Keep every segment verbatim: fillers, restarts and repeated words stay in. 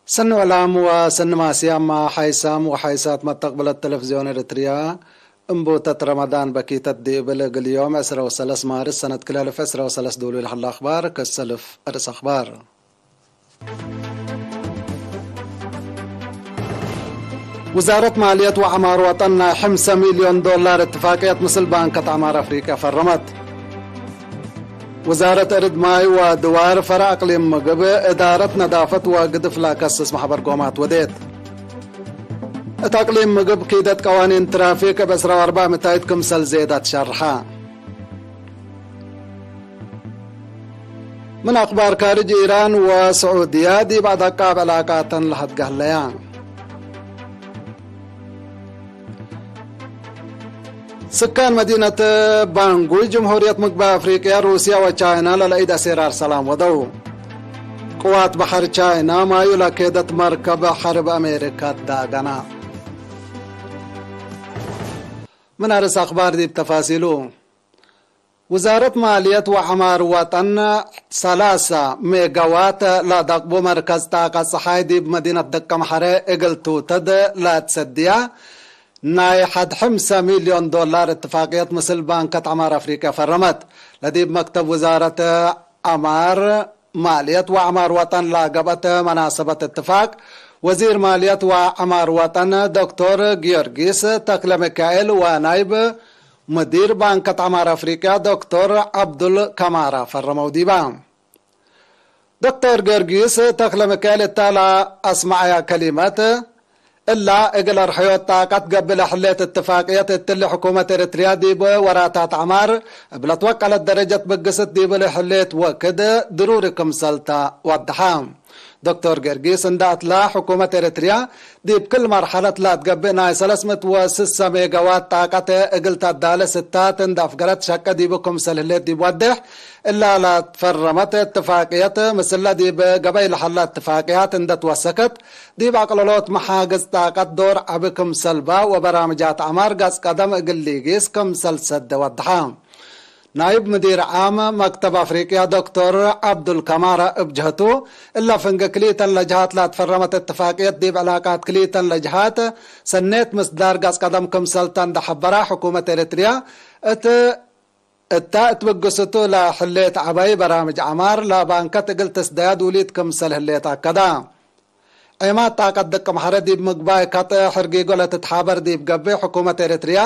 ሰኒ ወላም ወሰኒ ማስያማ ሓይሳም ወሓይሳት መተቅብለት ተለፍዝዮን ኤረትርያ፣ እንቡተት ረመዳን በኪተት ዲብል እግል ዮም ዕስረ ወሰለስ ማርስ ሰነት ክልኤ አልፍ ዕስረ ወሰለስ ዶሉ ለሀለ አኽባር ከሰልፍ አርእስ አኽባር። ውዛረት ማልየት ወዐማር ወጠን ናይ ሐምሰ ሚልዮን ዶላር እትፋቅየት ምስል ባንከት ዐማር አፍሪቅያ ፈረመት። ውዛረት እርድ ማይ ወድዋር ፈረ አቅሊም ምግብ፣ እዳረት ነዳፈት ወግድፍ ለከስስ መሕበር ጎማት ወዴት። እት አቅሊም ምግብ ኪደት ቀዋኒን ትራፊክ እብ ዕስራ ወአርበዕ ምታይት ክምሰል ዜዳት ሸርሐ። ምን አክባር ካርጅ፣ ኢራን ወስዑድያ ዲብ አደቃብ ዕላቃተን ለሀድገ ህለያ። ስካን መዲነት ባንጉይ፣ ጅምሁርየት ምግባይ አፍሪቅያ፣ ሩስያ ወቻይና ለለኢድ አሴራር ሰላም ወደው። ቅዋት በሐር ቻይና ማዩ ለኬደት መርከብ ሐርብ አሜሪካ ዳገና። ምን አርስ አክባር ዲብ ተፋሲሉ። ውዛረት ማልየት ወዐማር ወጠን ሰላሳ ሜጋዋት ለደቅቡ መርከዝ ጣቀት ጸሓይ ዲብ መዲነት ደቀምሐረ እግል ትውተድ ለትሰድያ ናይ ሐድ ሐምሰ ሚልዮን ዶላር እትፋቅየት ምስል ባንከት ዐማር አፍሪቅያ ፈረመት። ለዲብ መክተብ ውዛረት ዐማር ማልየት ወዐማር ወጠን ለገብአት መናሰበት እትፋቅ፣ ወዚር ማልየት ወዐማር ወጠን ዶክቶር ጊዮርጊስ ተክለሚካኤል ወናይብ ሙዲር ባንከት ዐማር አፍሪቅያ ዶክቶር ዐብዱል ከማራ ፈረመው ዲባ። ዶክቶር ጊዮርጊስ ተክለሚካኤል እተ ለአስመዐያ ከሊመት፣ እላ እግል አርሐዮት ጣቀት ገብእ ለሕሌት እትፋቅየት እትሊ ሕኩመት ኤረትርያ ዲብ ወራታት ዐማር እብ ለትወቀለት ደረጀት ብግስት ዲብሊ ሕሌት ወክድ ድሩሪ ክምሰል ተ ወደሐ። ዶክቶር ጊዮርጊስ እንደ አትላ፣ ሕኩመት ኤረትርያ ዲብ ክል መርሐለት ለአትገብእ ናይ ሰለስ ምእት ወስሰ ሜጋዋት ጣቀት እግል ተዳለ ስታት እንደ አፍገረት ሸቀ ዲቡ ክምሰል ህሌት ዲብ ወዴሕ፣ እላ ለትፈረመት እትፋቅየት ምስለ ዲብ ገበይ ለሀላ እትፋቅያት እንደ ትወሰከት፣ ዲብ አቅለሎት መሓግዝ ጣቀት ዶር ዐቢ ክምሰልባ ወበራምጃት ዐማር ገጽ ቀደም እግል ሊጊስ ክምሰል ሰደ ወደሐ። ናይብ ምዲር ዓም መክተብ አፍሪቅያ ዶክቶር ዐብዱል ከማራ እብ ጀህቱ፣ እለ ፍንጌ ክልኢተን ለጀሃት ለትፈረመት እትፋቅየት ዲብ ዕላቃት ክልኢተን ለጀሃት ሰኔት ምስዳር ገጽ ቀደም ክምሰል ተ እንደ ሐበራ፣ ሕኩመት ኤረትርያ እት እተ እት ብግስቱ ለሕሌት ዐባይ በራምጅ ዐማር ለባንከት እግል ትስደያ ዱሊት ክምሰል ህሌት አከዳ። ዔማት ጣቀት ደቅም ሐረ ዲብ ምግባይ ካጥ ሕርጊጎ ለትትሓበር ዲብ ገብእ፣ ሕኩመት ኤረትርያ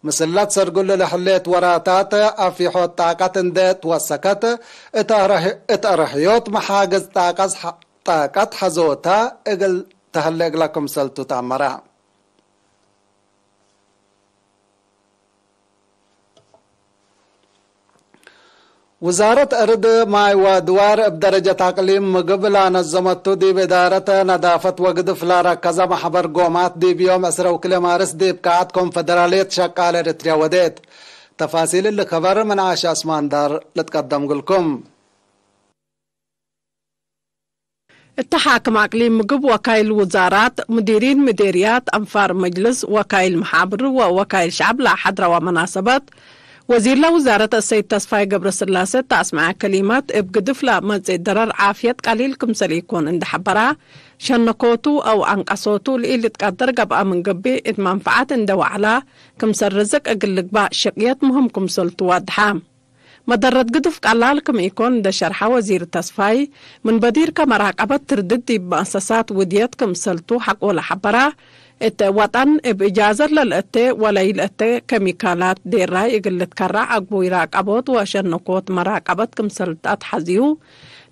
ምስለ ትሰርግሉ ለሕሌት ወራታት አፊሖት ጣቀት እንዴ ትወሰከት፣ እት አርሕ-፣ እት አርሕዮት መሓግዝ ጣቀት ሐ-፣ ጣቀት ሐዞታ እግል ተህሌ እግላ ክምሰልቱ ተአመረ። ውዛረት አርድ፣ ማይ ወድዋር እብ ደረጀት አቅሊም ምግብ ለነዘመቱ ዲብ እዳረት ነዳፈት ወግድፍ ለረከዘ መሕበር ጎማት ዲብ ዮም ዕስረ ወክልኤ ማርስ ዲብ ቃዐት ኮንፈደራልየት ሸቃል ኤረትርያ ወዴት። ተፋሲል እሊ ከበር ምን ዓሻ እስማንዳር ልትቀደም እግልኩም። እተ ሓክም አቅሊም ምግብ፣ ወካይል ውዛራት፣ ሙዲሪን ምዴርያት፣ አንፋር መጅልስ፣ ወካይል መሓብር ወወካይል ሸዐብ ለአሐድረወ መናሰበት፣ ወዚርለ ውዛረት አሰይድ ተስፋይ ገብረስላሴ እተ አስመዐ ከሊመት፣ እብ ግድፍ ለመጽእ ደረር ዓፍየት ቀሊል ክምሰል ኢኮን እንዴ ሐበራ፣ ሸነኮቱ አው አንቀሶቱ ለኢልትቀደር ገብአ ምን ገብእ፣ እት መንፈዐት እንዴ ወዐላ ክምሰል ርዝቅ እግል ልግባእ ሽቅየት ምህም ክምሰልቱ ዋድሐ። መደረት ግድፍ ቀላል ክም ኢኮን እንደ ሸርሐ ወዚር ተስፋይ፣ ምን በዲርከ መራቀበት ትርድት ዲብ መአሰሳት ውድየት ክምሰልቱ ሐቆ ለሐበራ፣ እት ወጠን እብ እጃዘት ለልአቴ ወለኢልአቴ ከሚካላት ዴራይ እግል ልትከረዕ አግቡይ ራቀቦት ወሸነኮት መራቀበት ክምሰል ተአትሐዝዩ፣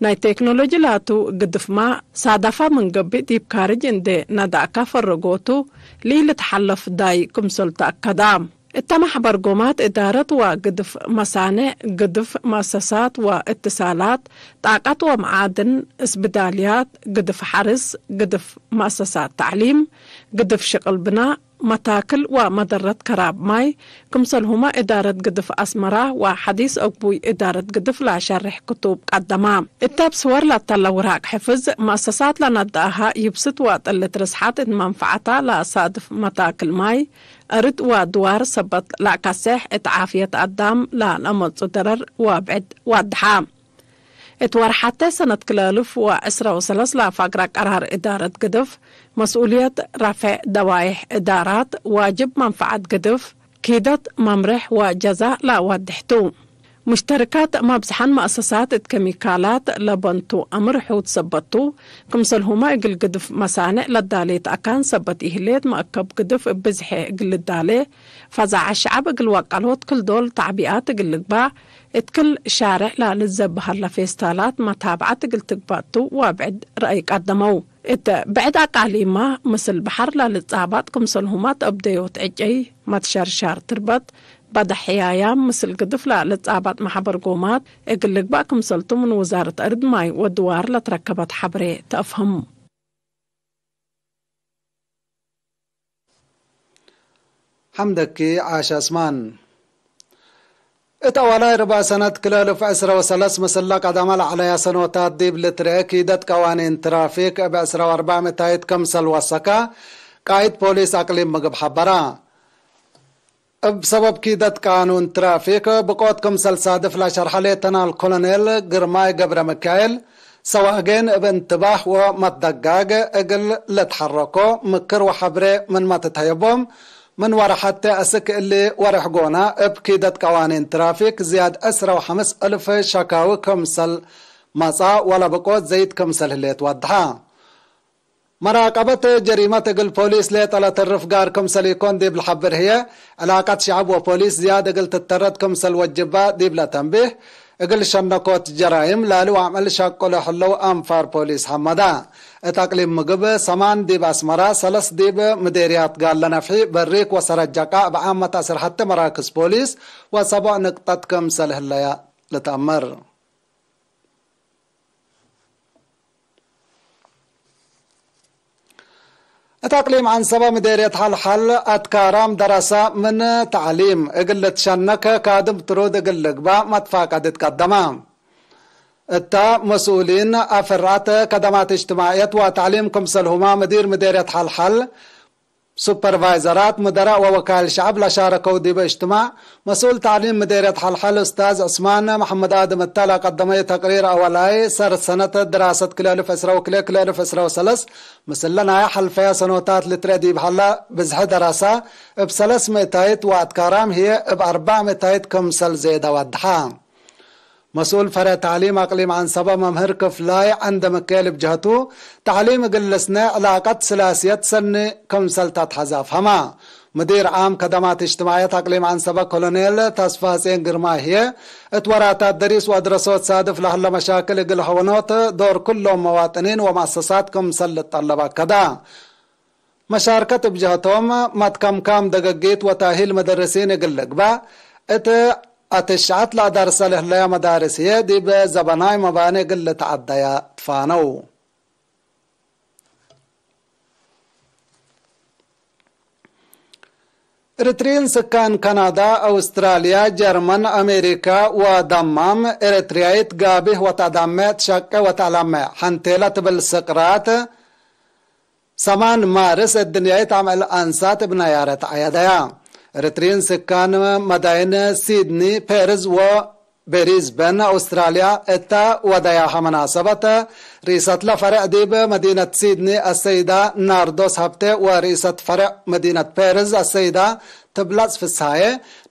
ናይ ቴክኖሎጂ ላቱ ግድፍመ ሳደፈ ምን ገብእ ዲብ ካርጅ እንዴ ነደአከ ፈረጎቱ ለኢልትሐለፍ ዳይ ክምሰል ተአከዳ። እተ መሕበር ጎማት እዳረት ወግድፍ መሳኔዕ፣ ግድፍ መአሰሳት ወእትሳላት፣ ጣቀት ወመዓድን፣ እስብዳልያት፣ ግድፍ ሐርስ፣ ግድፍ መአሰሳት ተዕሊም፣ ግድፍ ሽቅል ብናእ፣ መታክል ወመደረት ከራብ ማይ፣ ክምሰልሁመ እዳረት ግድፍ አስመራ ወሐዲስ አግቡይ እዳረት ግድፍ ለሸሬሕ ክቱብ ቀደማ። እተ እብ ስወር ለተለ ውራቅ ሕፍዝ፣ መአሰሳት ለነደአሃ ይብስት ወጥልት ርስሓት እት መንፈዐታ ለአሳድፍ መታክል ማይ፣ አርድ ወድዋር ሰበት ለአከሴሕ እት ዓፍየት አዳም ለለመጹ ደረር ወብዕድ ዋድሓ። እት ወርሓተ ሰነት ክልኤ አልፍ ወዕስራ ወሰለስ ለአፋግራ ቀራር እዳረት ግድፍ፣ መስኡልየት ረፍዕ ደዋይሕ እዳራት፣ ዋጅብ መንፈዐት ግድፍ፣ ኪደት መምርሕ ወጀዛእ ለአዋድሕ ቱ። ሙሽተርካት መብዝሐን መአሰሳት እት ኬሚካላት ለበንቱ አምር ሑት ሰበት ቱ፣ ክምሰልሁመ እግል ግድፍ መሳንዕ ለዳሌት አካን ሰበት ኢህሌት፣ መአከብ ግድፍ እብ ብዝሐ እግል ልዳሌ፣ ፈዛዐ ሸዐብ እግል ወቀሎት ክል ዶል ተዕቢኣት እግል ልግባእ፣ እት ክል ሻሬዕ ለልዘብ ሀለ ፌስታላት መታብዐት እግል ትግባእ ቱ ወብዕድ ረአይ ቀደመው። እት ብዕድ አቃሊማ ምስል በሐር ለልጻባጥ ክምሰልሁመ ተአብደዮት ዕጨይ፣ መትሸርሻር ትርበት፣ በደሕያያም ምስል ግድፍ ለልጻባጥ መሐበር ጎማት እግል ልግባእ ክምሰልቱ ምን ውዛረት አርድ ማይ ወድዋር ለትረከበት ሐብሬ ተአፍህም። ሐምደኪ ዓሽ አስማን። እት አዋላይ ርብዕ ሰነት ክልኤ አልፍ ዕስረ ወሰለስ ምስለ ቀደመ ለዐለያ ሰኖታት ዲብ ልትርኤ ኪደት ቀዋኒን ትራፊክ እብ ዕስረ ወአርበዕ ምእታይት ክምሰል ወሰከ ቃይድ ፖሊስ አቅሊም ምግብ ሐበረ። እብ ሰበብ ኪደት ቃኑን ትራፊክ ብቆት ክምሰል ሳድፍ ለሸርሐ ሌተናል ኮሎኔል ግርማይ ገብረ ሚካኤል፣ ሰዋእጌን እብ እንትባህ ወመትደጋግ እግል ልትሐረኮ ምክር ወሐብሬ ምንመ ትትሀየቦም፣ ምን ወርሐቴ አስክ እሊ ወርሕ ጎነ እብ ኪደት ቀዋኒን ትራፊክ ዝያድ ዕስረ ወሐምስ እልፍ ሸካዊ ክምሰል መጽአ ወለብቆት ዘይድ ክምሰል ህሌት ወድሐ። መራቀበት ጀሪመት እግል ፖሊስ ሌጠ ለተርፍ ጋር ክምሰል ኢኮን ዲብ ለሐብር ህዬ፣ ዕላቀት ሸዐብ ወፖሊስ ዝያድ እግል ትተረት ክምሰል ወጅባ ዲብ ለተንቢህ፣ እግል ሸነኮት ጀራይም ላሊ ወአምዕል ሸቅሎ ህለው አንፋር ፖሊስ ሐመዳ። እት አቅሊም ምግብ ሰማን ዲብ አስመራ፣ ሰለስ ዲብ ምዴርያት ጋለ ነፍሒ፣ በሪክ ወሰረጀቃ እብ ዓመት አስር ሐቴ መራክዝ ፖሊስ ወሰቦዕ ንቅጠት ክምሰል ህለያ ልትአመር። እት አቅሊም ዐንሰበ ምዴርየት ሐልሐል አትካራም ደረሰ ምን ተዕሊም እግል ልትሸነክ ካድም ትሩድ እግል ልግባእ መትፋቀድ ትቀደመ። እተ መስኡሊን አፍርዐት ከደማት እጅትማዕየት ወተዕሊም ክምሰልሁመ ምዲር ምዴርየት ሐልሐል ሱፐርቫይዘራት፣ ምደራእ ወወካይል ሸዐብ ለሻረከው ዲበ እጅትማዕ፣ መስኡል ተዕሊም ምዴርየት ሐልሐል ኡስታዝ ዕስማን መሐመድ አድም እተ ለቀደመዩ ተቅሪር አወላይ፣ ሰር ሰነት ድራሰት ክልኤ አልፍ ዕስረ ወክልኤ ክልኤ አልፍ ዕስረ ወሰለስ ምስለ ናይ ሐልፈየ ሰኖታት ልትርኤ ዲብ ሀለ ብዝሐ ደረሰ እብ ሰለስ ምእታይት ወአትካራም ህዬ እብ አርበዕ ምእታይት ክምሰል ዜደ ወድሐ። መስኡል ፈሬዕ ተዕሊም አቅሊም ዐንሰበ መምህር ክፍላይ ዐንደ ምክኤል እብ ጀህቱ፣ ተዕሊም እግል ልስነ ዕላቀት ስላስየት ሰኒ ክምሰል ተትሐዝ አፍሀመ። ምዲር ዓም ከደማት እጅትማዕየት አቅሊም ዐንሰበ ኮሎኔል ተስፋጼን ግርማይ ህዬ፣ እት ወራታት ደሪስ ወአድረሶት ሳድፍ ለህለ መሻክል እግል ሀወኖት ዶር ኩሎም መዋጥኒን ወመአሰሳት ክምሰል ልትጠለብ አከደ። መሻርከት እብ ጀህቶም፣ መትከምካም ደገጊት ወታሂል መደርሲን እግል ልግባእ፣ እት አትሽዐት ለአዳርሰ ለህለያ መዳርስ ህዬ ዲብ ዘበናይ መባኒ እግል ልትዐደያ ትፋነው። ኤሪትሪን ስካን ካናዳ፣ አውስትራልያ፣ ጀርመን፣ አሜሪካ ወደማም ኤሪትሪያይት ጋብህ ወተአዳመ ትሸቄ ወተአላመ ሐንቴለ ትብል ስቅራት፣ ሰማን ማርስ እድንያይት አምዕል አንሳት እብ ነያረት ዐያደያ። ኤሪትሪን ስካን መዳይን ሲድኒ፣ ፔርዝ ወብሪዝበን አውስትራልያ እተ ወደያሀ መናሰበት፣ ርኢሰትለ ፈሬዕ ዲብ መዲነት ሲድኒ አሰይዳ ናርዶስ ሀብቴ ወርኢሰት ፈሬዕ መዲነት ፔርዝ አሰይዳ ትብለጽ ፍስሃየ፣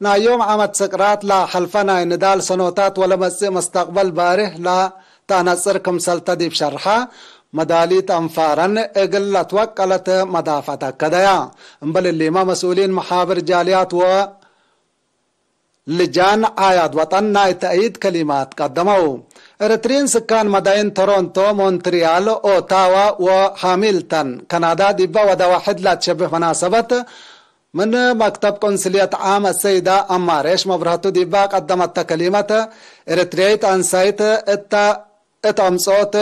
ናይ ዮም ዓመት ስቅራት ለሐልፈ ናይ ንዳል ሰኖታት ወለመጽእ መስተቅበል ባርህ ለተአነጽር ክምሰልተ ዲብ ሸርሐ፣ መዳሊት አንፋረን እግል ለትወቀለት መዳፈት አከደያ። እምበል እሊመ መስኡሊን መሓብር ጃልያት ወ ልጃን ዓያድ ወጠን ናይ ተእይድ ከሊማት ቀደመው። ኤሪትሪን ስካን መዳይን ቶሮንቶ፣ ሞንትሪያል፣ ኦታዋ ወሃሚልተን ከናዳ ዲበ ወደዋ ሕድ ላትሸብህ መናሰበት፣ ምን መክተብ ቆንስልየት ዓም አሰይዳ አማሬሽ መብርሀቱ ዲባ ቀደመተ ከሊመት፣ ኤሪትርያይት አንሳይት እተ እት አምጽኦት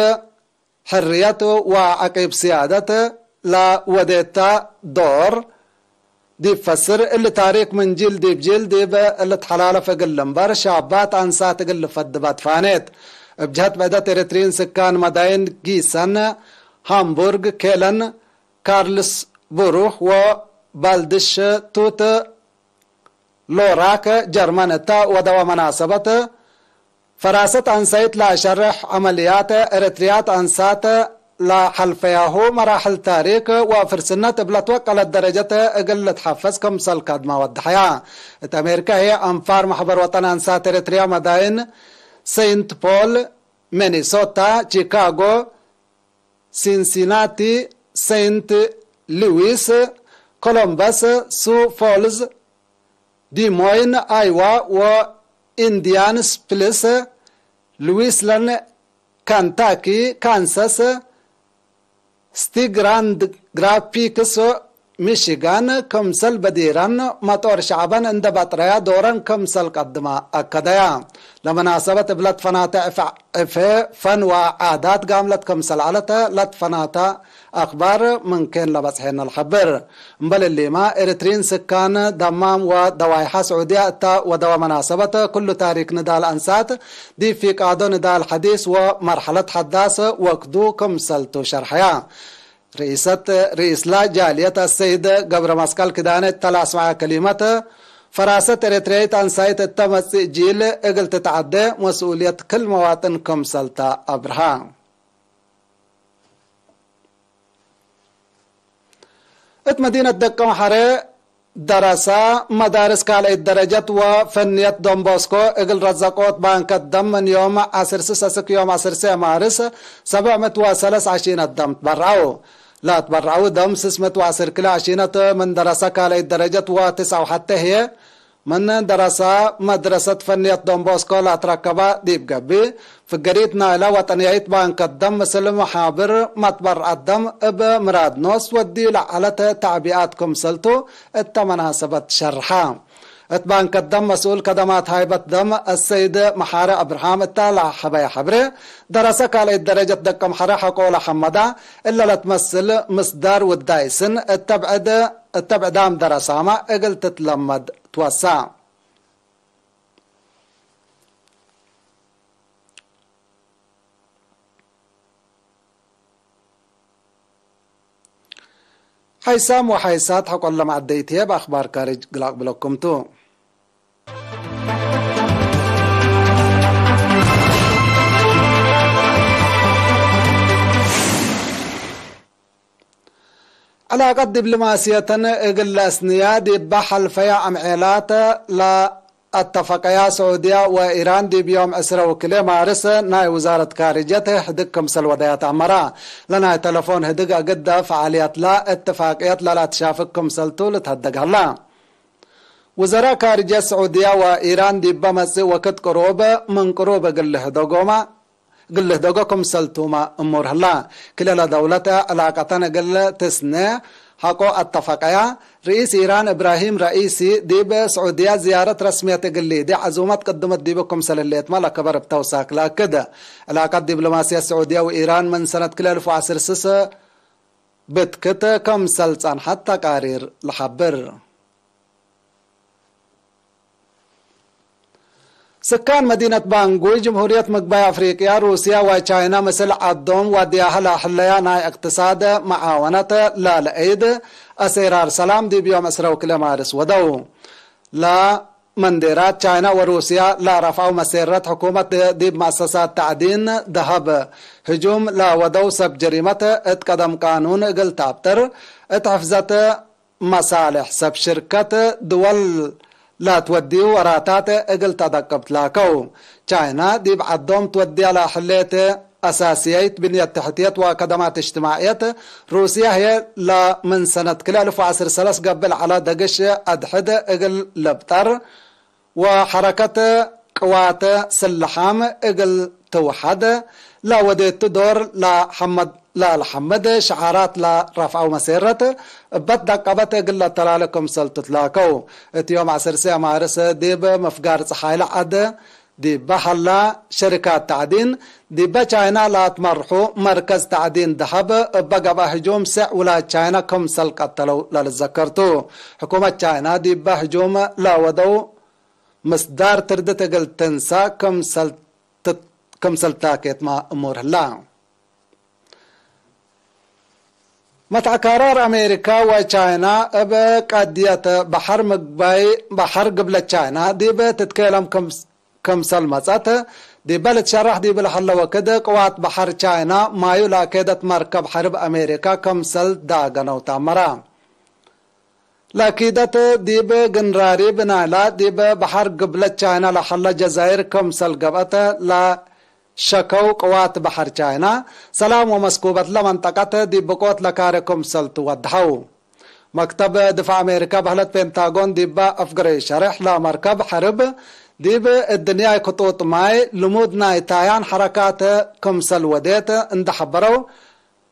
ሕርየት ወዐቂብ ስያደት ለወዴታ ዶር ዲብ ፈስር፣ እሊ ታሪክ ምን ጂል ዲብ ጂል ዲብ ልትሐላለፍ እግል ልንበር፣ ሻባት አንሳት እግል ልፈድበ ትፋኔት። እብ ጀህት ብዕደት ኤሪትሪን ስካን መዳይን ጊሰን፣ ሃምቡርግ፣ ኬለን፣ ካርልስቡሩህ ወባልድሽቱት ሎራክ ጀርመን እተ ወደወ መናሰበት ፈራሰት አንሳይት ለአሸርሕ ዐመልያት ኤረትርያት አንሳት ለሐልፈያሁ መራሕል ታሪክ ወፍርስነት እብ ለትወቀለት ደረጀት እግል ልትሐፈዝ ክምሰል ከድማ ወደሐያ። እት አሜሪካ ህዬ አንፋር መሕበር ወጠን አንሳት ኤረትርያ መዳይን ሰይንት ፖል፣ ሚኒሶታ፣ ቺካጎ፣ ሲንሲናቲ፣ ሰይንት ሉዊስ፣ ኮሎምበስ፣ ሱ ፎልዝ፣ ዲሞይን፣ አይዋ፣ ወኢንዲያናፖሊስ፣ ሉዊስለን፣ ካንታኪ፣ ካንሳስ፣ ስቲ ግራንድ ራፒድስ፣ ሚሺጋን፣ ክምሰል በዲረን መጦር ሸዕበን እንዴ በጥረያ ዶረን ክምሰል ቀድመ አከደያ። ለመናሰበት እብ ለትፈናተ ዕፍ ዕፌ ፈን ወዓዳት ጋምለት ክምሰል ዐለት ለትፈናተ አክባር ምንኬን ለበጽሔነ ለሐብር። እምበል እሊመ፣ ኤሪትሪን ስካን ደማም ወደዋይሐ ስዑድያ እተ ወደወ መናሰበት፣ ክሉ ታሪክ ንዳል አንሳት ዲብ ፊቃዶ ንዳል ሐዲስ ወመርሐለት ሐዳስ ወክዱ ክምሰልቱ ሸርሐያ። ርኢሰት፣ ርኢስላ ጃልየት አሰይድ ገብረ መስቀል ክዳነ እተ ለአስመዐ ከሊመት፣ ፈራሰት ኤረትርያይት አንሳይት እተ መጽእ ጂል እግል ትትዐዴ መስኡልየት ክል መዋጥን ክምሰልተ አብርሃ። እት መዲነት ደቀምሐረ ደረሰ፣ መዳርስ ካልአይት ደረጀት ወፈንየት ዶንቦስኮ እግል ረዘቆት ባንከት ደም ምን ዮም ዐስር ስስ እስክ ዮም ዐስር ሴ ማርስ ሰብዕ ምእት ወሰለስ አሺነት ደም ትበረዐው። ለአትበረዐው ደም ስስ ምእት ወዐስር ክለ አሺነት ምን ደረሰ ካልአይት ደረጀት ወትስዐው ሐቴ ህዬ ምን ደረሰ መድረሰት ፈንየት ዶንቦስኮ ለአትረከበ ዲብ ገብእ፣ ፍገሪት ናይለ ወጠንያይት ባንከት ደም ምስል መሓብር መትበርዐት ደም እብ ምራድ ኖስ ወድዩ ለዐለት ተዕቢኣት ክምሰልቱ እተ መናሰበት ሸርሐ። እት ባንከት ደም መስኡል ከደማት ሃይበት ደም አሰይድ መሓሪ አብርሃም እተ ለሐበየ ሐብሬ፣ ደረሰ ካልአይት ደረጀት ደቀምሐረ ሐቆ ለሐመዳ እለ ለትመስል ምስዳር ውዳይ ስን እተ ብዕድ እተ ብዕዳም ደረሳመ እግል ትትለመድ ትወሰ። ሐይሳም ወሐይሳት ሐቆለ መዐደይት ህዬ በአክባር ካርጅ ግል አቅብለኩም ቱ። ዕላቀት ዲብሎማስየተን እግል ለአስንያ ዲበ ሐልፈያ አምዔላት ለአተፈቀያ፣ ስዑድያ ወኢራን ዲብ ዮም ዕስረ ወክልኤ ማርስ ናይ ውዛረት ካርጅየት ህድግ ክምሰል ወደያት አመራ። ለናይ ተለፎን ህድግ አግደ ፈዓልየትላ እትፋቅየት ለለአትሻፍግ ክምሰልቱ ልትሀደግ ሀላ። ውዘራእ ካርጅየት ስዑድያ ወኢራን ዲበ መጽእ ወክድ ቅሩብ ምን ቅሩብ እግል ልህደጎመ፣ እግል ልህደጎ ክምሰልቱመ እሙር ህላ። ክልኤ ለደውለት ዕላቀተን እግል ትስኔ ሐቆ አተፈቀያ። ርኢስ ኢራን እብራሂም ረኢሲ ዲብ ስዑድያ ዝያረት ረስምየት እግል ሊዴ ዐዙመት ቅድመት ዲቡ ክምሰል ህሌትመ ለከበር እብ ተውሳክ ለአክድ። ዕላቀት ዲብሎማስየት ስዑድያ ወኢራን ምን ሰነት ክልኤ አልፍ ወዐስር ስስ ብትክት ክምሰል ጸንሐት ተቃሪር ለሐብር። ስካን መዲነት ባንጉይ፣ ጅምሁርየት ምግባይ አፍሪቅያ፣ ሩስያ ወቻይና ምስል ዐዶም ዋድያሀ ለሐለያ ናይ እቅትሳድ መዓወነት ላለአይድ አሴራር ሰላም ዲብ ዮም ዕስረ ወክልኤ ማርስ ወደው። ለመንዴራት ቻይና ወሩስያ ለረፍዐው መሴረት፣ ሕኩመት ዲብ መአሰሳት ተዕዲን ደሀብ ህጁም ለወደው ሰብ ጀሪመት እት ቀደም ቃኑን እግል ተአብጥር፣ እት ሕፍዘት መሳሌሕ ሰብ ሽርከት ድወል ለትወድዩ ወራታት እግል ተአደቅብ ትላከው። ቻይና ዲብ ዐዶም ትወድያ ለሐሌት አሳስያይት ብንየት ተሕትየት ወከደማት እጅትማዕየት፣ ሩስያ ህዬ ለምን ሰነት ክልኤ አልፍ ወዐስር ሰለስ ገብእ ለዐለ ደግሽ አድሕድ እግል ልብጠር ወሐረከት ቅዋት ስልሓም እግል ትውሐድ ለወዴቱ ዶር ለሐመድ ለልሐምድ ሸዓራት ለረፍዐው መሴረት እበት ደቀበት እግል ለተላለ ክምሰል ትትላከው። እት ዮም ዐስር ሴ ማርስ ዲብ ምፍጋር ጸሓይ ለዐድ ዲበ ሀላ ሸሪካት ተዕዲን ዲበ ቻይና ለአትመርሑ መርከዝ ተዕዲን ደሀብ እበ ገብአ ህጁም ሴዕ ውላድ ቻይና ክምሰል ቀተለው ለልዘከር ቱ። ሕኩመት ቻይና ዲበ ህጁም ለወደው ምስዳር ትርድት እግል ትንሳ ክምሰል ትት-፣ ክምሰል ታኬትመ እሙር ህላ። መትዐ ካራር አሜሪካ ወቻይና እብ ቀድየት በሐር ምግባይ፣ በሐር ግብለት ቻይና ዲብ ትትኬለም ክምስ-፣ ክምሰል መጸት፣ ዲበ ልትሸረሕ ዲብ ለሀለ ወክድ፣ ቅዋት በሐር ቻይና ማዩ ለአኬደት መርከብ ሐርብ አሜሪካ ክምሰል ዳገነው ተአመረ። ለኪደት ዲብ ግንራሪብ ናይላ ዲብ በሐር ግብለት ቻይና ለሀለ ጀዛይር ክምሰል ገብአት ለሸከው ቅዋት በሐር ቻይና፣ ሰላም ወመስኩበት ለመንጠቀት ዲብ ብቆት ለካሬ ክምሰል ትወድሐው። መክተብ ድፋዕ አሜሪካ በህለት ፔንታጎን ዲበ አፍግረዩ ሸሬሕ፣ ለመርከብ ሐርብ ዲብ እድንያይ ክጡጥ ማይ ልሙድ ናይ ታያን ሐረካት ክምሰል ወዴት እንደ ሐበረው፣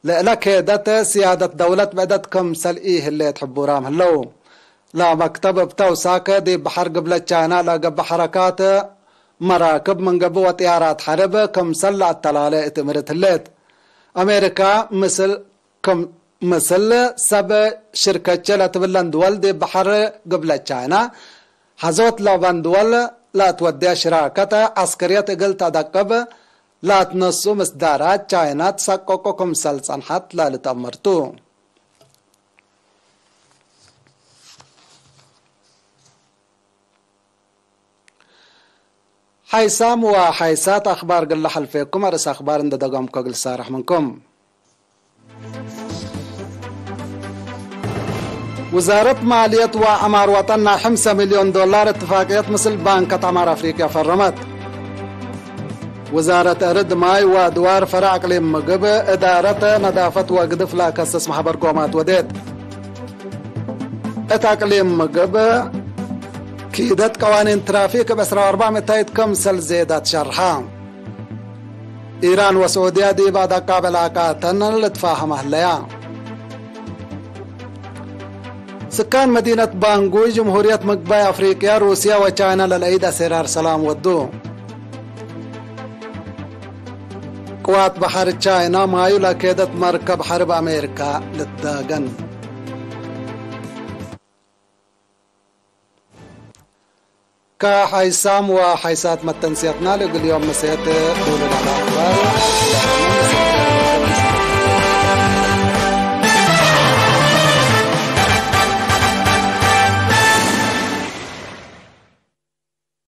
ለእለ ኬደት ስያደት ደውለት ብዕደት ክምሰል ኢህሌት ሕቡራም ህለው። ለመክተብ እብ ተውሳክ ዲብ በሐር ግብለት ቻይና ለገብእ ሐረካት መራክብ ምን ገብእ ወጥያራት ሐርብ ክምሰል ለአተላሌ እት እምርት ህሌት። አሜሪካ ምስል ክም ምስል ሰብ ሽርከቼ ለትብለን ድወል ዲብ በሐር ግብለ ቻይና ሐዞት ለበን ድወል ለአትወዴ ሽራከት ዐስከርየት እግል ተአደቅብ ለአትነሱ ምስዳራት ቻይና ትሰቀቆ ክምሰል ጸንሐት ለልትአመር ቱ። ሓይሳም ወሓይሳት አኽባር ግለ ሐልፌኩም፣ አርእስ አኽባር እንደ ደገምኮ እግል ሳርሕ ምንኩም። ውዛረት ማልየት ወዐማር ወጠን ናይ ሐምሰ ሚልዮን ዶላር እትፋቅየት ምስል ባንከት ዐማር አፍሪቅያ ፈረመት። ውዛረት እርድ ማይ ወአድዋር ፈረዕ አቅሊም ምግብ፣ እዳረት ነዳፈት ወግድፍ ለአከስስ መሕበር ጎማት ወዴት። እት አቅሊም ምግብ፣ ኪደት ቀዋኒን ትራፊክ እብ ዕስራ ወአርበዕ ምእታይት ክምሰል ዜዳት ሸርሐ። ኢራን ወስዑድያ ዲብ አደቃብ ዕላቃተን ልትፋሀማ ህለያ። ስካን መዲነት ባንጉይ፣ ጅምሁርየት ምግባይ አፍሪቅያ፣ ሩስያ ወቻይና ለለአይድ አሴራር ሰላም ወዱ። ቅዋት በሐር ቻይና ማዩ ለአኬደት መርከብ ሐርብ አሜሪካ ልትዳገን። ከሓይሳም ወሓይሳት መተንስየትና ለእግል ዮም ምሴት ዱሉል አኽባር።